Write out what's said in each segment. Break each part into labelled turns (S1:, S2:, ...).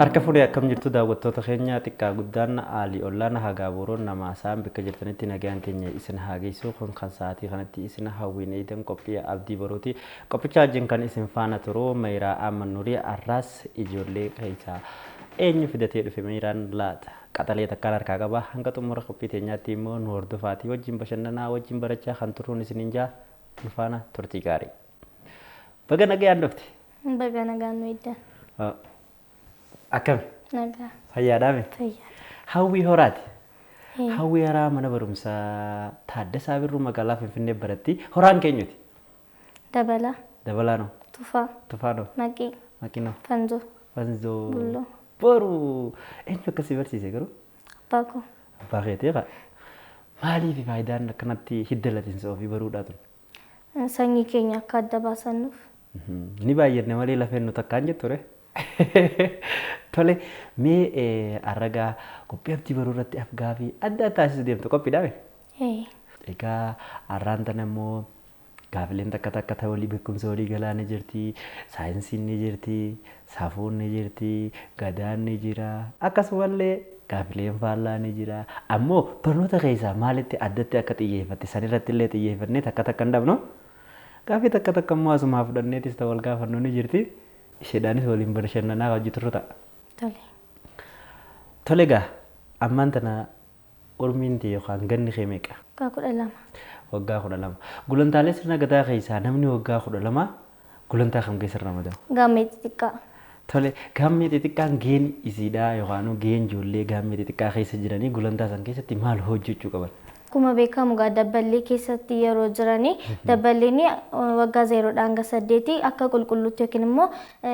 S1: Harka fuudhee akkam jirtu daawwattoota keenya xiqqaa guddaan aalii ollaan hagaa boroon nama isaan bakka jirtanitti nagaan keenya isin haa geessu kun kan sa'aatii kanatti isin hawwiin eedan qophii abdii boruuti. Qophicha wajjin kan isin faana turu Mayiraa Amman Nuurii arraas ijoollee keessaa eenyu fidatee dhufe Mayiraan laata? Qaxalee takkaan harkaa qaba. Hanga xumura qophii teenyaatti immoo nu hordofaatii wajjin bashannanaa wajjin barachaa kan turuun isiniin jaa nu faana turtii gaarii. Baga nagayaan dhufte.
S2: Baga nagaan nu iddan.
S1: Akkami?
S2: Nagaa.
S1: Fayyaadhaame?
S2: Fayyaadha.
S1: Hawwii Horaati. Hawwii Horaa mana barumsaa Taaddasaa Birruu magaalaa Finfinnee baratti. Horaan keenyuti?
S2: Dabalaa.
S1: Dabalaa noo?
S2: Tufaa.
S1: Tufaa noo?
S2: Maqii.
S1: Maqii noo?
S2: Fanzoo.
S1: Fanzoo.
S2: Bulloo.
S1: Boruu. Eenyu akkasii barsiise garuu?
S2: Abbaa koo.
S1: Abbaa keetii kaa. Maaliif faayidaan akkanatti hidda latiinsa ofii baruudhaa tun?
S2: Sanyii keenya akka adda baasannuuf.
S1: Ni baay'anne malee lafeen nu takkaan jettu re. Tole, mee arragaa qophii abdii baruu irratti afgaafii adda taasisuu deemtu qophiidhaa mee? Egaa arraan tana immoo gaafileen takka takka ta'e walii beekumsa walii galaa ni jirti, saayinsiin ni jirti, safuun ni jirti, gadaan ni jira, akkasumallee gaafileen faallaa ni jira. Ammoo barnoota keessaa maalitti addatti akka xiyyeeffatte sanirratti illee xiyyeeffannee takka takka hin dhabnu. Gaafii takka takka immoo asumaa fudhanneetis ta'u wal gaafannu ni jirti. Isheedhaanis waliin bashannanaa hojii turru ta'a.
S2: Tole.
S1: Tole egaa ammaan tana umriin tee yookaan ganni kee meeqa?
S2: Waggaa 12.
S1: Waggaa 12. Gulantaalee sirna gadaa keessaa namni waggaa 12 gulantaa kam keessa ramadama?
S2: Gaammee xixiqqaa.
S1: Tole, gaammee xixiqqaan gaheen isiidhaa yookaan gaheen ijoollee gaammee xixiqqaa keessa jiranii gulantaa san keessatti maal hojjechuu qaban?
S2: Akkuma beekamu egaa dabballee keessatti yeroo jiranii dabballeen waggaa 0 hanga 8 akka qulqulluutti yookiin immoo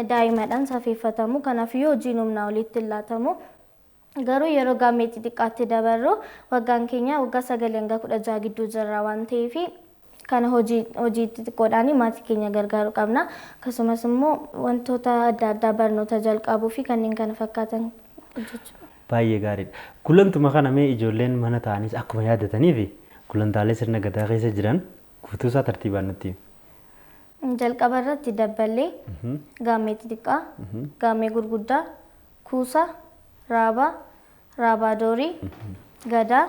S2: daa'imadhaan safeeffatamu. Kanaafiyyuu hojiin humnaa olitti hin laatamu. Garuu yeroo gaammee xixiqqaatti dabarru waggaan keenya waggaa 9 hanga 16 gidduu jirra waan ta'eef kana hojii xixiqqoodhaan maatii keenya gargaaruu qabna. Akkasumas immoo wantoota adda addaa barnoota jalqabuu fi kanneen kana fakkaatan hojjechuu.
S1: Baay'ee gaariidha. Gulantuma kana mee ijoolleen mana ta'anis akkuma yaadatanii fi gulantaalee sirna gadaa keessa jiran guutuu isaa tartiibaan nutti
S2: himi. Jalqaba irratti dabballee, gaammee xixiqqaa, gaammee gurguddaa, kuusa, raabaa, raabaa doorii, gadaa,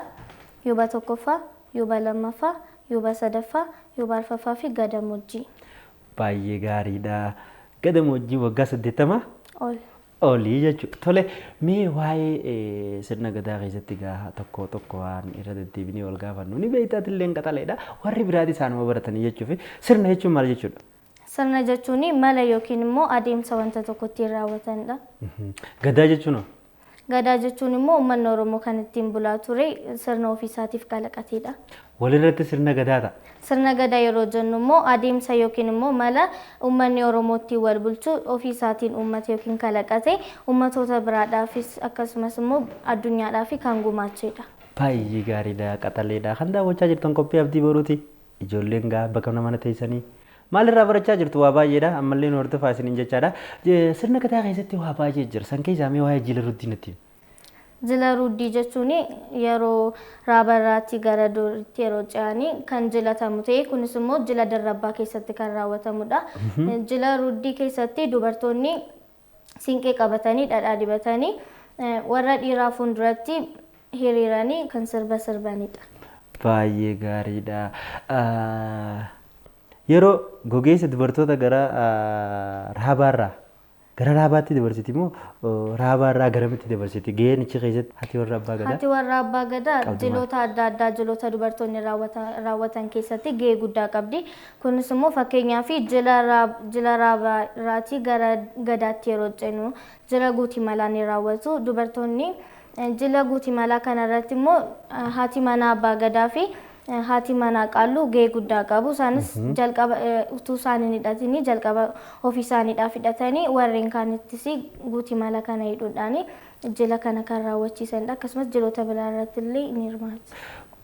S2: yuuba tokkoffaa, yuuba lammaffaa, yuuba sadaffaa, yuuba arfaffaa fi gadamoojjii.
S1: Baay'ee gaariidha. Gadamoojjii waggaa 80
S2: ol.
S1: Olii jechuudha. Tole, mee waa'ee sirna gadaa keessatti egaa tokko tokko waan irra deddeebinee wal gaafannu ni beektaati illee qaxaleedha. Warri biraati isaanuma baratanii jechuufi sirna jechuun maal jechuudha?
S2: Sirna jechuun mala yookiin immoo adeemsa wanta tokko ittiin raawwatanidha.
S1: Gadaa jechuun hoo?
S2: Gadaa jechuun immoo uummanni Oromoo kan ittiin bulaa ture sirna ofiisaatiif kalaqateedha.
S1: Walirratti sirna gadaa ta'a.
S2: Sirna gadaa yeroo jennu immoo adeemsa yookiin immoo mala uummanni Oromoo ittiin wal bulchu ofiisaatiin uummate yookiin kalaqate uummatoota biraadhaafis akkasumas immoo addunyaadhaaf kan gumaachedha.
S1: Baay'ee gaariidha, qaxaleedha. Kan daawwachaa jirtan qophii abdii boruuti. Ijoolleen gaa bakka mana teessanii maalirraa barachaa jirtu waa baay'eedha. Ammallee nu hordofaa isiniin jechaadha. Sirna gadaa keessatti waa baay'ee jira. San keessaa mee waa'ee jila ruddii natti himi.
S2: Jila ruddii jechuun yeroo raabarraatti gara duriitti yeroo ce'anii kan jilatamu ta'e kunis immoo jila darrabbaa keessatti kan raawwatamudha. Jila ruddii keessatti dubartoonni siinqee qabatanii dhadhaa dibatanii warra dhiiraa fuulduratti hiriiranii kan sirba sirbanidha.
S1: Baay'ee gaariidha. Yeroo gogeessa dubartoota gara raabaarraa gara raabaatti dabarsiti moo raabaarraa garamitti dabarsiti? Gaheen achi keessatti haati warra abbaa gadaa?
S2: Haati warra abbaa gadaa jiloota adda addaa jiloota dubartoonni raawwatan keessatti gahee guddaa qabdi. Kunis immoo fakkeenyaaf jila raabaarraatii gara gadaatti yeroo ceenu jila guutii malaa ni raawwatu. Dubartoonni jila guutii malaa kanarratti immoo haati manaa abbaa gadaa fi haati manaa qaalluu gahee guddaa qabu. Isaanis jalqaba utuu isaan hin hidhatinii jalqaba ofii isaaniidhaaf hidhatanii warreen kaanittis guutii mala kana hidhuudhaan jila kana kan raawwachiisanidha. Akkasumas jiloota biraa irratti illee ni hirmaatu.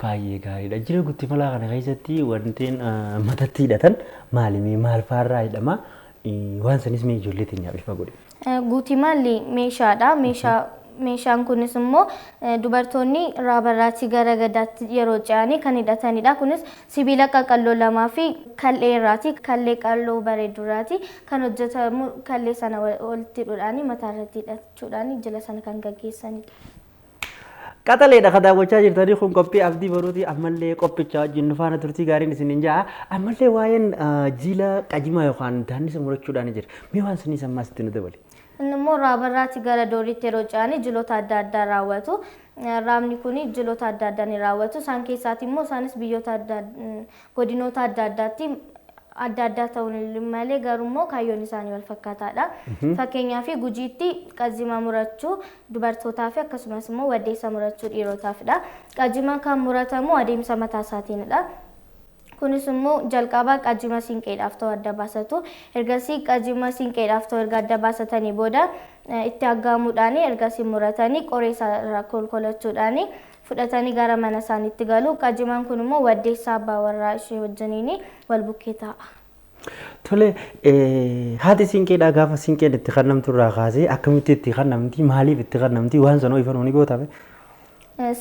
S1: Baay'ee gaariidha. Jila guutii malaa kana keessatti wanti matatti hidhatan maali? Mee maal fa'aarraa hidhama? Waan sanis mee ijoollee teenyaaf ifa godhe.
S2: Guutii malli meeshaadha. Meeshaa Meeshaan kunis immoo dubartoonni raabarraatii gara gadaatti yeroo ce'anii kan hidhatanidha. Kunis sibiila qaqalloo lamaa fi kal'ee irraati. Kal'ee qalloo bareedurraati kan hojjetamu kal'ee sana walitti hidhuudhaan mataa irratti hidhachuudhaan jila sana kan gaggeessanidha.
S1: Qaxaleedha kan daawwachaa jirtanii kun qophii Abdii Boruuti. Ammallee qophicha wajjin nu faana turtii gaariin isiniin ja'a. Ammallee waa'een jila qajimaa yookaan daannisa murachuudhaan jira. Mee waan sanii ammaas itti nu dabali.
S2: Inni immoo raabarraati gara dooriitti yeroo ce'anii jiloota adda addaa raawwatu. Raabni kun jiloota adda addaa ni raawwatu. Isaan keessaati immoo isaanis biyyoota adda godinoota adda addaatti adda addaa ta'uun malee garuu immoo kaayyoon isaanii wal fakkaataadha. Fakkeenyaaf Gujiitti qajima murachuu dubartootaa fi akkasumas immoo waddeessa murachuu dhiirotaafidha. Qajima kan muratamu adeemsa mataa isaatiinidha. Kunis immoo jalqaba qajima siinqeedhaaf ta'u adda baasatu. Ergasii qajima siinqeedhaaf ta'u erga adda baasatanii booda itti aggaamuudhaan ergasii muratanii qoree isaa kolkolachuudhaan fudhatanii gara mana isaaniitti galu. Qajimaan kun immoo waddeessa abbaa warraa ishee wajjiniin wal bukkee taa'a.
S1: Tole, haati siinqeedhaa gaafa siinqeen itti kennamtu irraa kaasee akkamitti itti kennamti, maaliif itti kennamti, waan sanoo ifa nuuni gootame?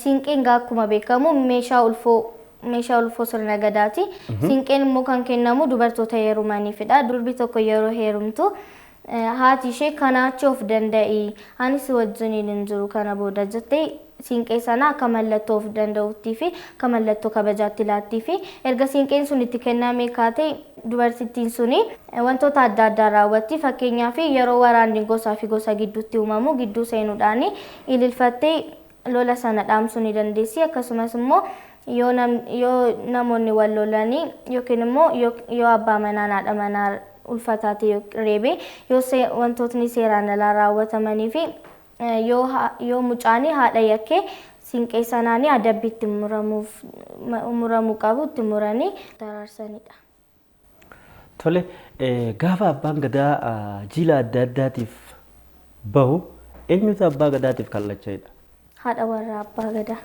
S2: Siinqeen akkuma beekamu meeshaa ulfoo sirna gadaati. Siinqeen immoo kan kennamu dubartoota heerumaniifidha. Durbi tokko yeroo heerumtu haati ishee kanaachi of danda'i, anis wajjiniin hin jiru kana booda jettee siinqee sana akka mallattoo of danda'uuttii fi akka mallattoo kabajaatti laattii fi erga siinqeen sun itti kennamee kaatee dubartittiin suni wantoota adda addaa raawwatti. Fakkeenyaaf yeroo waraanni gosaa fi gosa gidduutti uumamu gidduu seenuudhaan ililfattee lola sana dhaamsuu ni dandeessi. Akkasumas immoo yoo namoonni wal lolanii yookiin immoo yoo abbaa manaa haadha manaa ulfataa ta'e reebe yoo wantootni seeraan alaa raawwatamanii fi yoo mucaan haadha yakkee siinqee sanaanii adabbii itti muramuu qabu itti muranii daraarsanidha.
S1: Tole, gaafa abbaan gadaa jila adda addaatiif bahu eenyutu abbaa gadaatiif kallacha'edha?
S2: Haadha warraa abbaa gadaa.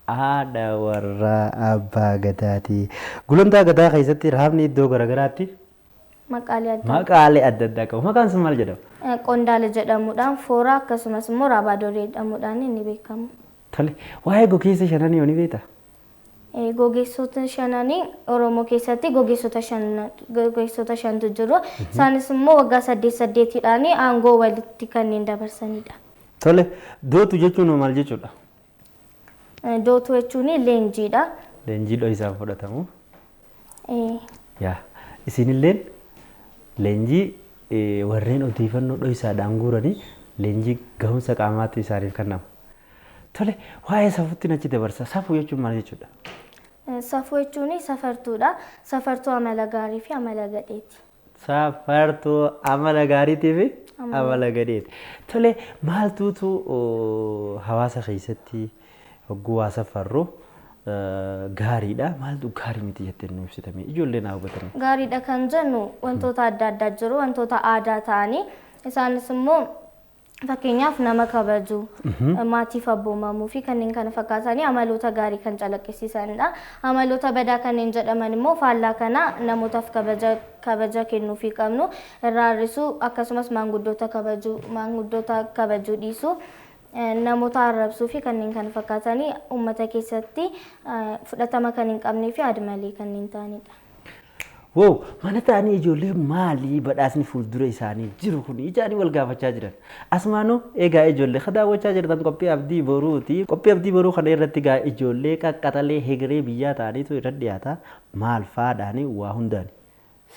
S1: Haadha warraa abbaa gadaati. Gulantaa gadaa keessatti raabni iddoo garaagaraatti maqaalee adda addaa qabu. Maqaan sun maal jedhama?
S2: Qondaala jedhamuudhaan, fooraa akkasumas immoo raabaa-doree jedhamuudhaan inni beekamu.
S1: Tole, waa'ee gogeessa shananii yoo ni beektaa?
S2: Gogeessota shananii Oromoo keessatti gogeessota shantu jiru. Isaanis immoo waggaa 8 8dhaan aangoo walitti kanneen dabarsanidha.
S1: Tole, dootu jechuun maal jechuudha?
S2: Dootu jechuun leenjiidha.
S1: Leenjii dho'isaan fudhatamu. Yaa, isinilleen leenjii warreen odeeffannoo dho'isaadhaan guuranii leenjii gahumsa qaamaatti isaaniif kennama. Tole, waa'ee safuutti achi dabarsa. Safuu jechuun maal jechuudha?
S2: Safuu jechuun safartuudha. Safartuu amala gaarii fi amala gadheeti.
S1: Safartuu amala gaariitii fi amala gadheeti. Tole, maaltuutu hawaasa keessatti hogguu waa safarru gaariidha? Maaltu gaarii miti jettee nu ibsitame? Ijoolleen haa hubatanii.
S2: Gaariidha kan jennu wantoota adda addaa jiru, wantoota aadaa ta'anii isaanis immoo fakkeenyaaf nama kabajuu, maatiif abboomamuu fi kanneen kana fakkaatanii amaloota gaarii kan calaqqisiisanidha. Amaloota badaa kanneen jedhaman immoo faallaa kana namootaaf kabaja kennuufii qabnu irraa hir'isuu akkasumas maanguddoota kabajuu dhiisuu, namoota arrabsuu fi kanneen kana fakkaatanii uummata keessatti fudhatama kan hin qabnee fi aadmalee kanneen ta'anidha.
S1: Wow, mana ta'anii ijoollee maalii badhaasni fuuldura isaanii jiru kun ijaanii wal gaafachaa jiran. Asumaanuu egaa ijoollee kan daawwachaa jirtan qophii Abdii Boruuti. Qophii Abdii Boruu kana irratti egaa ijoollee qaqqaxalee hegeree biyyaa ta'aniitu irra dhiyaata. Maal faadhaanii waa hundaani.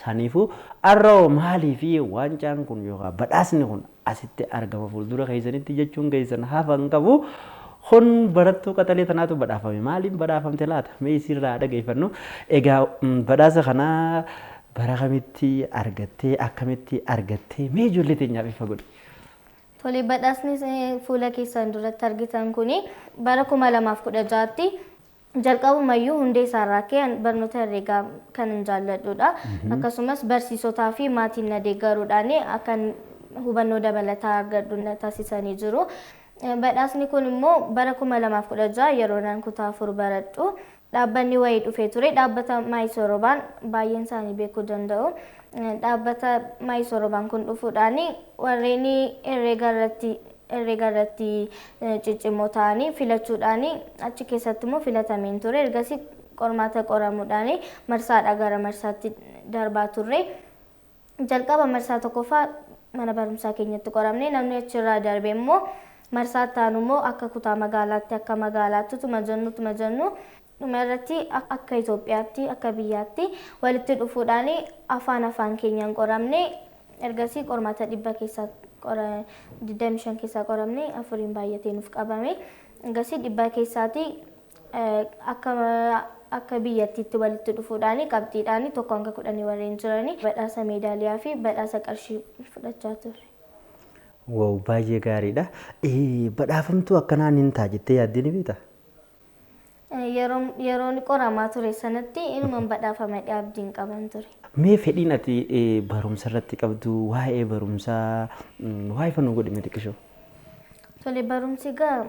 S1: Saniifuu arroo maalii fi waancaan kun yookaan badhaasni kun asitti argama fuuldura keessanitti jechuun keessan hafan qabu. Kun barattuu qaxalee tanaatu badhaafame. Maaliin badhaafamte laata? Mee isirraa dhageeffannu. Egaa badhaasa kana bara kamitti argattee akkamitti argattee mee ijoollee teenyaaf ifa godhi?
S2: Tole, badhaasni fuula keessan duratti argitan kuni bara 2016tti jalqabumayyuu hundee isaarraa ka'e barnoota herreegaa kan hin jaalladhudha. Akkasumas barsiisotaa fi maatiin na deeggaruudhaan akkan hubannoo dabalataa argadhu na taasisanii jiru. Badhaasni kun immoo bara 2016 yeroo naan kutaa 4 baradhu dhaabbanni wayii dhufee ture. Dhaabbata Maayisorobaan baay'een isaanii beekuu danda'u. Dhaabbata Maayisorobaan kun dhufuudhaan warreen herreega irratti Herreega irratti ciccimoo ta'anii filachuudhaan achi keessatti immoo filatameen ture. Ergasii qormaata qoramuudhaan marsaadhaa gara marsaatti darbaa turre. Jalqaba marsaa tokkoffaa mana barumsaa keenyatti qoramne, namni achirraa darbe immoo marsaa itti aanu immoo akka kutaa magaalaatti, akka magaalaatti tuma jennu tuma jennu dhuma irratti akka Itoophiyaatti, akka biyyaatti walitti dhufuudhaan afaan afaan keenyaan qoramne. Ergasii qormaata 100 keessaa 25 keessaa qoramne, afuriin baay'atee nuuf qabame. Ergasii 100 keessaati akka biyyattiitti walitti dhufuudhaan qabxiidhaan 1 hanga 10 warreen jiranii badhaasa meedaaliyaa fi badhaasa qarshii fudhachaa turre.
S1: Wow, baay'ee gaariidha. Badhaafamtuu akkanaan hin ta'a jettee yaaddee ni beektaa?
S2: Yeroon qoramaa ture sanatti inuman badhaafama abdiin qaban ture.
S1: Mee fedhiin ati barumsa irratti qabdu, waa'ee barumsaa waa'ee fannoo godhime xiqqishoo.
S2: Tole, barumsi egaa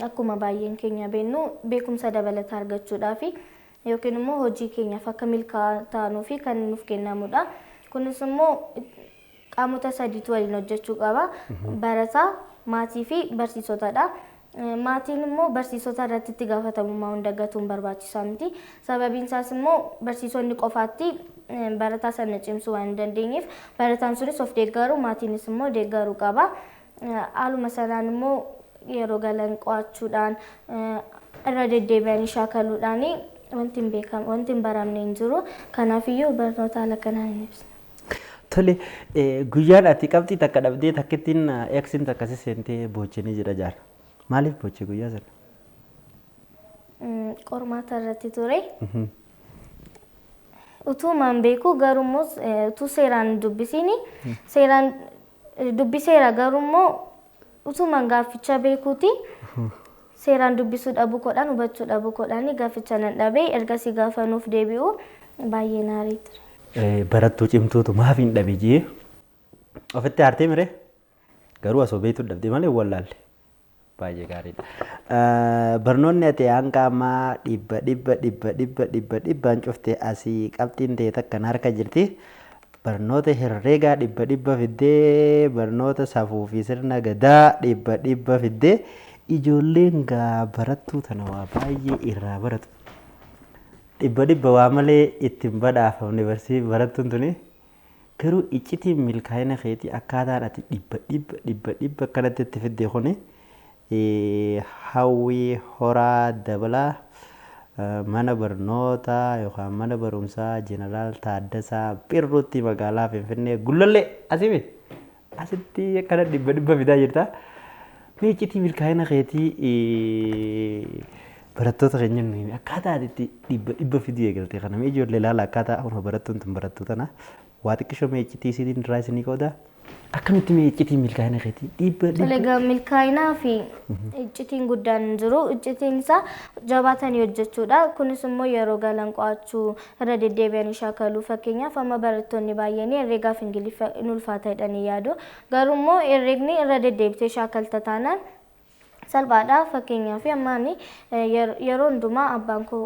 S2: akkuma baay'een keenya beeknu beekumsa dabalataa argachuudhaaf yookiin immoo hojii keenyaaf akka milkaa'aa taanuu fi kan nuuf kennamudha. Kunis immoo qaamota sadiitu waliin hojjechuu qaba. Barataa, maatii fi barsiisotadha. Maatiin immoo barsiisota irratti itti gaafatamummaa hunda gatuun barbaachisaa miti. Sababiin isaas immoo barsiisonni qofaatti barataa sana cimsuu waan hin dandeenyeef, barataan sunis of deeggaruu, maatiinis immoo deeggaruu qaba. Haaluma sanaan immoo yeroo galan qo'achuudhaan, irra deddeebi'anii shaakaluudhaan wanti hin beekam, wanti hin baramne hin jiru. Kanaafiyyuu barnoota haala kanaan hin ibsina.
S1: Tole, guyyaan ati qabxii takka dhabdee takkittiin eksiin takka si seentee boochanii jira jaala. Maaliif boochee guyyaa sana?
S2: Qormaata irratti ture. Utuumaan beeku garuu utuu seeraan dubbisiin, seeraan dubbiseera, garuu utuumaan gaafficha beekuuti seeraan dubbisuu dhabuu koodhaan, hubachuu dhabuu koodhaan gaafficha nan dhabee. Ergasii gaafa nuuf deebi'u baay'ee naarii ture.
S1: Barattuu cimtuutu maaf hin dhabe jee ofitti aartee miree, garuu osoo beektuu dhabdee malee wallaalle. Baay'ee gaariidha. Barnoonni ati hanga ammaa 100 100 100 100 100 100n cufte, asii qabxiin ta'e takkan harka jirti. Barnoota herreegaa 100 100 fiddee, barnoota safuu fi sirna gadaa 100 100 fiddee, ijoolleen gaa barattuu tana waa baay'ee irraa baratu. 100 100 waa malee ittiin badhaafamne barsii barattuun tuni. Garuu iccitiin milkaa'ina keetii akkaataan ati 100 100 100 100 akkanatti itti fidde kuni, Hawwii Horaa Dabalaa, mana barnootaa yookaan mana barumsaa Jeneraal Taaddasaa Birruutti, magaalaa Finfinnee Gullallee asii miti asitti akkana 100 100 fidaa jirta. Mee iccitii milkaa'ina keetii barattoota keenya nu himi. Akkaataa ati itti 100 100 fiduu eegalte kana mee ijoollee ilaala, akkaataa kun barattuun tun barattuu tana waa xiqqishoo mee iccitii isiitiin irraa isinii qooda. Akkamitti mee iccitii milkaa'ina keetii 100
S2: Tole
S1: 100?
S2: Egaa milkaa'inaa fi iccitiin guddaan hin jiru. Iccitiin isaa jabaatanii hojjechuudha. Kunis immoo yeroo galan qo'achuu, irra deddeebi'anii shaakaluu. Fakkeenyaaf amma barattoonni baay'een herreegaaf Ingiliffa in ulfaata jedhanii yaadu. Garuu immoo herreegni irra deddeebitee shaakalta taanaan salphaadha. Fakkeenyaaf amma ani yeroo hundumaa abbaan koo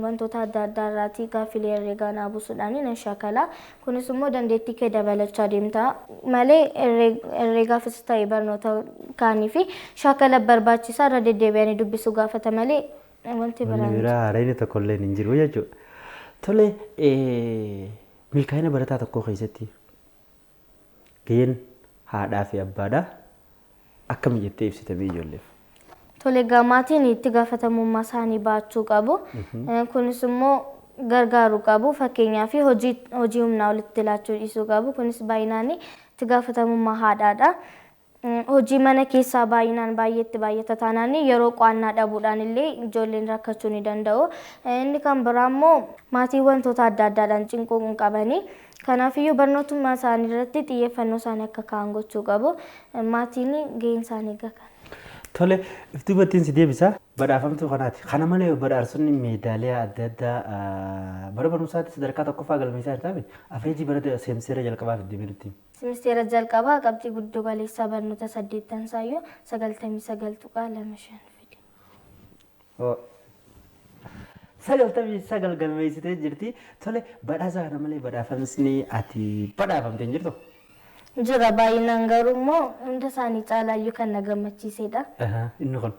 S2: wantoota adda addaa irraatii gaaffilee herreegaa naa buusuudhaan nan shaakala. Kunis immoo dandeettii kee dabalachaa deemta malee herreegaafis ta'e barnoota kaanii fi shaakala barbaachisaa irra deddeebi'anii dubbisuu gaafata malee wanti
S1: Wanni
S2: biraan
S1: biraa haaraan tokkollee hin jiru jechuudha. Tole, milkaa'ina barataa tokkoo keessatti gaheen haadhaa fi abbaadhaa akkam jettee ibsita ijoolleef?
S2: Tole, egaa maatiin itti gaafatamummaa isaanii baachuu qabu. Kunis immoo gargaaruu qabu. Fakkeenyaaf hojii humnaa olitti laachuu dhiisuu qabu. Kunis baay'inaan itti gaafatamummaa haadhaadha. Hojii mana keessaa baay'inaan baay'eetti baay'ata taanaan yeroo qo'annaa dhabuudhaan illee ijoolleen rakkachuu ni danda'u. Inni kan biraa immoo maatiin wantoota adda addaadhaan cinquu hin qabani. Kanaafiyyuu barnootummaa isaanii irratti xiyyeeffannoo isaanii akka kaa'an gochuu qabu. Maatiin gaheen isaanii egaa kana.
S1: Tole, iftuu battiin si deebisa. Badhaafamtuu kanaati. Kana malee badhaasonni meedaaliyaa adda addaa bara barumsaatti sadarkaa tokkoffaa galmeessaa jirtaa? Average bara seemisteera jalqabaa fiddee nutti.
S2: Simisteera jalqabaa qabxii giddu galeessaa barnoota saddeettan isaayyuu 99.25 fide.
S1: 99 galmeessitee jirti. Tole, badhaasa kana malee badhaafamni ati badhaafamtee hin jirtu?
S2: Jira baay'inaan, garuu immoo hunda isaanii caalaayyuu kan na gammachiisedha.
S1: Inni kun?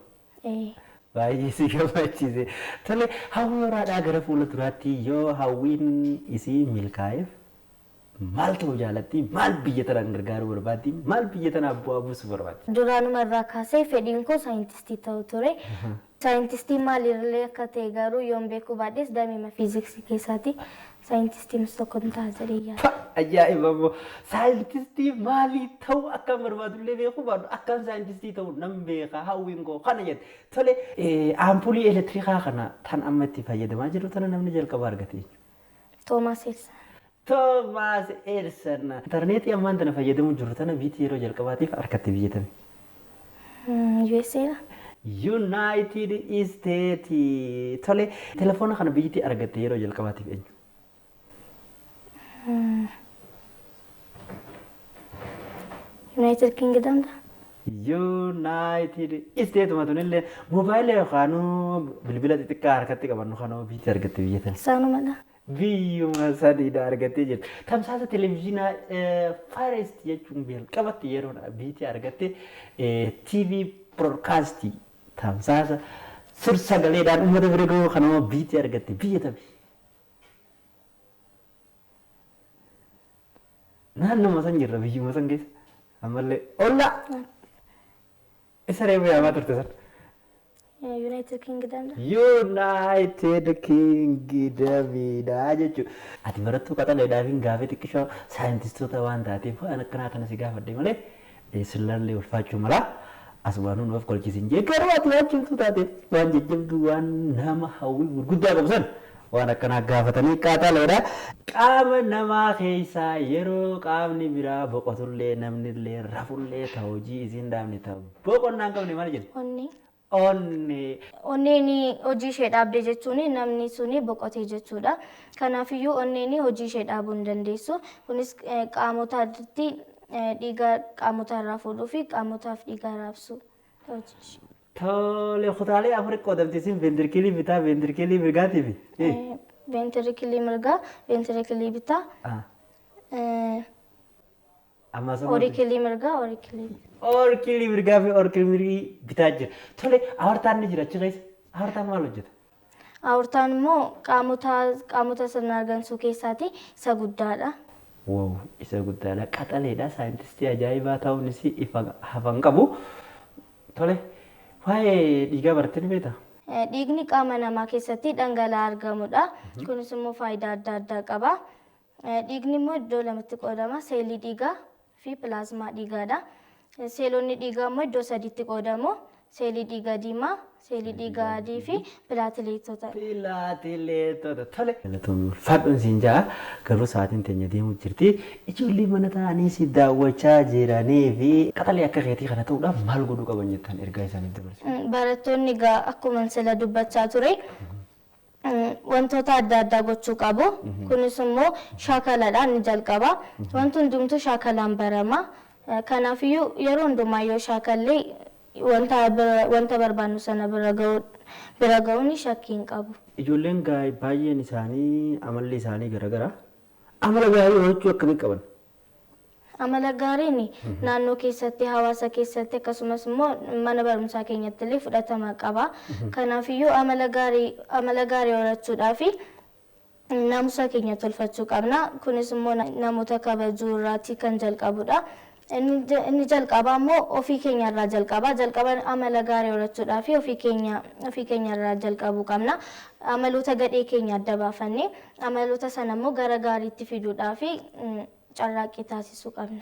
S1: Baay'ee si gammachiise. Tole, hawwii horaadhaa gara fuula duraatti yoo hawwiin isii milkaa'eef maal ta'uu jaalatti? Maal biyya tanaan gargaaruu barbaaddi? Maal biyya tanaaf bu'aa buusuu barbaaddi?
S2: Duraanuma irraa kaasee fedhiin koo saayintistii ta'uu ture. Saayintistii maalirlee akka ta'e garuu yoon beekuu baadhes damee fiiziksii keessaati. Saayintistiin tokko hin ta'a jedhee yaada.
S1: Ajaa'iba immoo, saayintistii maalii ta'uu akka barbaadullee beekuu baadhu akkaan saayintistii ta'uu nan beeka, hawwiin koo kana jette. Tole, aampuulii elektirikaa kana tan amma itti fayyadamaa jiru tana namni jalqaba argate jechuudha.
S2: Toomaas Edison.
S1: Toomaas Edison. Intarneetii ammaan tana fayyadamuu jiru tana biitii yeroo jalqabaatiif harkatti biyyatame.
S2: USA dha.
S1: United States. Tole, telefoona kana biyyattii argatte yeroo jalqabaatiif eenyu?
S2: United Kingdom dha.
S1: United States matunillee moobaayilii yookaan bilbila xixiqqaa harkatti qabannu kana biyyattii argatte biyya tana.
S2: Isaanumadha.
S1: Biyyuma sadiidha argattee jirti. Tamsaasa televezyiinaa First jechuun jalqabatti yeroo biyyattii argatte TV broadcastii tamsaasa sur sagaleedhaan uummata bira gahuu kanama biyyattii argatte biyya tami? Naannuma san jirra, biyyuma san keessa. Ammallee ollaa. Isa reefu yaamaa turte san.
S2: United Kingdom dha.
S1: United Kingdomidha jechuudha. Ati barattuu qaxaleedhaaf hin gaafii xiqqishoo saayintistoota waan taateef waan akkanaa kana si gaafadhe malee sillallee ulfaachuu mala. Asumaanuu nuuf kolchisiin jee, garuu ati waan cimtuu taateef, waan jajjabduu, waan nama hawwii gurguddaa qabu san waan akkanaa gaafatanii qaxaleedha. Qaama namaa keessaa yeroo qaamni biraa boqotullee, namnillee rafullee, ta hojii isiin dhaabne, ta boqonnaa hin qabne maal jenna?
S2: Onnee.
S1: Onnee.
S2: Onneen hojii ishee dhaabde jechuun namni suni boqotee jechuudha. Kanaafiyyuu onneen hojii ishee dhaabuu hin dandeessu. Kunis qaamota addatti dhiiga qaamota irraa fuudhuu fi qaamotaaf dhiiga raabsuu hojii ishee.
S1: Tole, kutaalee afur qoodamti isin: veentirikilii bitaa, veentirikilii mirgaatii fi
S2: Veentirikilii mirgaa, veentirikilii bitaa,
S1: Amma
S2: oorikilii mirgaa, oorikilii bitaa.
S1: Oorkilii mirgaa fi oorkilii bitaa jira. Tole, aortaan ni jira achi keessa. Aortaan maal hojjeta?
S2: Aortaan immoo qaamota sirna argansuu keessaati isa guddaadha.
S1: Wow, isa guddaadha. Qaxaleedha. Saayintistii ajaa'ibaa ta'uunis ifa hafan qabu. Tole, waa'ee dhiigaa barattee ni beektaa?
S2: Dhiigni qaama namaa keessatti dhangala'aa argamudha. Kunis immoo faayidaa adda addaa qaba. Dhiigni immoo iddoo lamatti qoodama. Seelii dhiigaa fi pilaazmaa dhiigaadha. Seelonni dhiigaa immoo iddoo sadiitti qoodamu. Seelii dhiigaa diimaa, seelii dhiigaa adii fi pilaatileetota.
S1: Pilaatileetota. Tole. Galatoomii, ulfaadhuun siin ja'a, garuu sa'aatiin teenya deemuu jirti. Ijoollee mana taa'anii si daawwachaa jiranii fi qaxalee akka keetii kana ta'uudhaaf maal godhuu qaban jettan ergaa isaaniif dabarsu?
S2: Barattoonni egaa akkuma sila dubbachaa ture wantoota adda addaa gochuu qabu. Kunis immoo shaakaladhaan ni jalqaba. Wanti hundumtuu shaakalaan barama. Kanaafiyyuu yeroo hundumaa yoo shaakallee wanta barbaannu sana bira ga'uun shakkii hin qabu.
S1: Ijoolleen baay'een isaanii amalli isaanii garagara. Amala gaarii horachuu akkamii qaban?
S2: Amala gaariin naannoo keessatti, hawaasa keessatti, akkasumas immoo mana barumsaa keenyatti illee fudhatama qaba. Kanaafiyyuu amala gaarii horachuudhaaf naamusa keenya tolfachuu qabna. Kunis immoo namoota kabajuu irraatii kan jalqabudha. Inni jalqabaa immoo ofii keenya irraa jalqaba. Jalqaba amala gaarii horachuudhaaf ofii keenya irraa jalqabuu qabna. Amaloota gadhee keenya adda baafannee amaloota sana immoo gara gaariitti fiduudhaaf carraaqqii taasisuu qabna.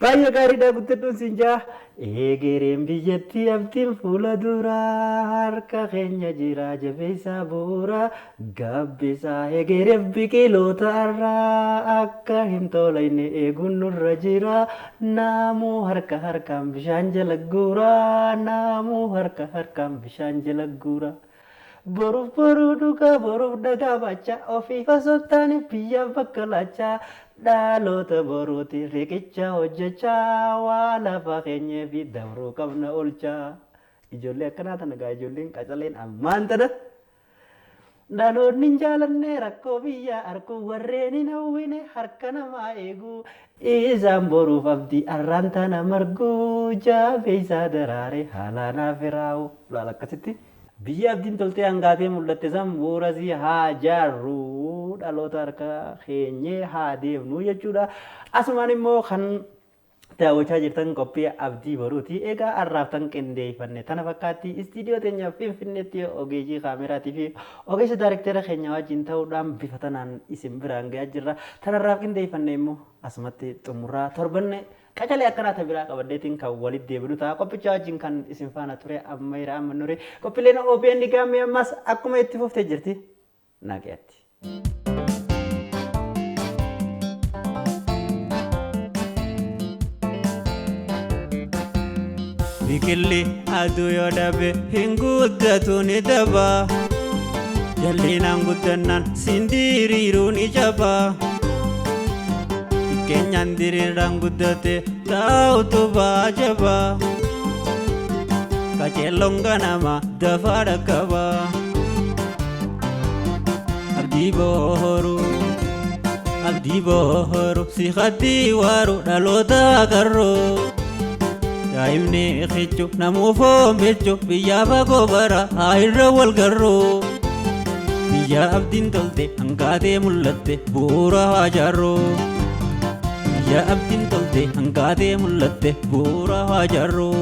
S1: Baay'ee gaariidha, guddadhuun siin jaa. Egereen biyyattii abdiin fuula duraa harka keenya jira, jabeessaa bu'uura gabbisaa, egereef biqiloota irraa akka hin tolayne eeguun nurra jira. Naamuu harka harkaan bishaan jala guura, naamuu harka harkaan bishaan jala guura. Boruuf boruu dhugaa, boruuf dhagaa baachaa, ofiif osoo hin taane biyyaaf bakka laachaa, dhaloota boruuti riqicha hojjechaa, waa lafa keenyee fi dabruu qabna oolchaa. Ijoollee akkanaa tana gaa, ijoolleen qacaleen ammaan tana. Dhaloonni hin jaalanne rakkoo biyya arkuu, warreen hin hawwine harka namaa eeguu, isaan boruuf abdii arraan tana marguu, jabeessaa daraare haalaan afiraa'u. Laala akkasitti biyya abdiin toltee hangaatee mul'atte san bu'uurasii haa jaarru, dhaloota harka keenyee haa deemnu jechuudha. Asumaan immoo kan daawwachaa jirtan qophii Abdii Boruuti. Egaa har'aaf tan qindeeffanne tana fakkaatti. Istiidiyoo teenya Finfinneetti ogeeyyii kaameraatii fi ogeessa daayirektera keenya wajjin ta'uudhaan bifa tanaan isin biraan gahaa jirra. Tanarraaf qindeeffanne immoo asumatti xumuraa, torbanne qacalee akkanaa ta biraa qabaddeetiin kan walitti deebinu ta'a. Qophicha wajjin kan isin faana ture amma jira amma nure. Qophiileen OBN gaammee ammas akkuma itti fuftee jirti. Naqeetti.
S3: Biqilli aduu yoo dhabe hin guddatu, ni daba. Jallinaan guddannaan sindiriiruu ni jaba. Xiqqeenyaan diriiraan guddate taa'utu baajaba. Qaceelloon ganama dafaa dhaqqaba. Abdii booruu, abdii booruu, si haddii waaru dhaloota qarroo. Daa'imni kichu namuu foon bilchu, biyyaa fagoo bara haa irra wal garroo. Biyya abdiin tolte hangaatee mul'atte bu'uura haa jaarroo. Biyya abdiin tolte hangaatee mul'atte bu'uura haa jaarroo.